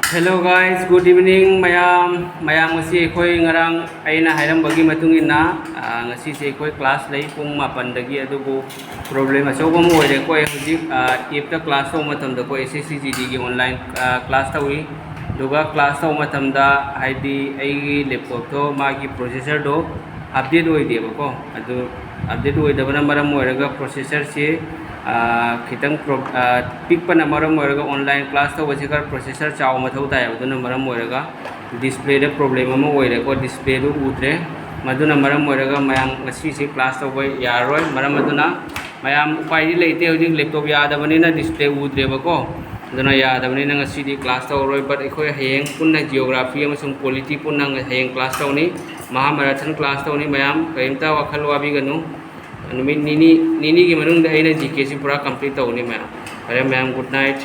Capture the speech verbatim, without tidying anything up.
Hello guys, good evening ꯃꯌꯥꯝ꯫ ꯃꯌꯥꯝ, ꯉꯁꯤ ꯑꯩꯈꯣꯏ ꯉꯔꯥꯡ ꯑꯩꯅ ꯍꯥꯏꯔꯝꯕꯒꯤ ꯃꯇꯨꯡ ꯏꯟꯅ, ꯑ, ꯉꯁꯤꯁꯦ ꯑꯩꯈꯣꯏ class ꯂꯩ ꯄꯨꯡ ꯃꯥꯄꯟꯗꯒꯤ꯫ ꯑꯗꯨꯕꯨ problem ꯑꯆꯧꯕ ꯑꯃ ꯑꯣꯏꯔꯦ꯫ ꯑꯩꯈꯣꯏ ꯍꯧꯖꯤꯛ, ꯑ, appꯇ class ꯇꯧꯕ ꯃꯇꯝꯗ ꯑꯩꯈꯣꯏ S S C G Dꯒꯤ online, ꯑ, class ꯇꯧꯏ꯫ ꯑꯗꯨꯒ class ꯇꯧꯕ ꯃꯇꯝꯗ, ꯍꯥꯏꯗꯤ, ꯑꯩꯒꯤ laptopꯇꯣ, ꯃꯥꯒꯤ processorꯗꯣ update ꯑꯣꯏꯗꯦꯕꯀꯣ꯫ ꯑꯗꯨ update ꯑꯣꯏꯗꯕꯅ ꯃꯔꯝ ꯑꯣꯏꯔꯒ processorꯁꯤ, ꯑ, ꯈꯤꯇꯪ pro-, ꯑ, ꯄꯤꯛꯄꯅ ꯃꯔꯝ ꯑꯣꯏꯔꯒ online class ꯇꯧꯕꯁꯤ ꯈꯔ processor ꯆꯥꯎꯕ ꯃꯊꯧ ꯇꯥꯏꯌꯦꯕ꯫ ꯑꯗꯨꯅ ꯃꯔꯝ ꯑꯣꯏꯔꯒ displayꯗ problem ꯑꯃ ꯑꯣꯏꯔꯦꯀꯣ, displayꯗꯨ ꯎꯗ꯭ꯔꯦ꯫ ꯃꯗꯨꯅ ꯃꯔꯝ ꯑꯣꯏꯔꯒ ꯃꯌꯥꯝ ꯉꯁꯤꯁꯦ class ꯇꯧꯕ ꯌꯥꯔꯔꯣꯏ꯫ ꯃꯔꯝ ꯑꯗꯨꯅ ꯃꯌꯥꯝ ꯎꯄꯥꯏꯗꯤ ꯂꯩꯇꯦ, ꯍꯧꯖꯤꯛ laptop ꯌꯥꯗꯕꯅꯤꯅ display ꯎꯗ꯭ꯔꯦꯕꯀꯣ꯫ ꯑꯗꯨꯅ ꯌꯥꯗꯕꯅꯤꯅ ꯉꯁꯤꯗꯤ class ꯇꯧꯔꯔꯣꯏ꯫ But ꯑꯩꯈꯣꯏ ꯍꯌꯦꯡ ꯄꯨꯟꯅ geography ꯑꯃꯁꯨꯡ polity ꯄꯨꯟꯅ ꯍꯌꯦꯡ class ꯇꯧꯅꯤ꯫ Mahabharatꯁꯤꯅ class ꯇꯧꯅꯤ꯫ ꯃꯌꯥꯝ ꯀꯔꯤꯝꯇ ꯋꯥꯈꯜ ꯋꯥꯕꯤꯒꯅꯨ꯫ ꯅꯨꯃꯤꯠ ꯅꯤꯅꯤ, ꯅꯤꯅꯤꯒꯤ ꯃꯅꯨꯡꯗ ꯑꯩꯅ G Kꯁꯤ ꯄꯨꯔꯥ complete ꯇꯧꯒꯅꯤ ꯃꯌꯥꯝ꯫ ꯐꯔꯦ ꯃꯌꯥꯝ, good night꯫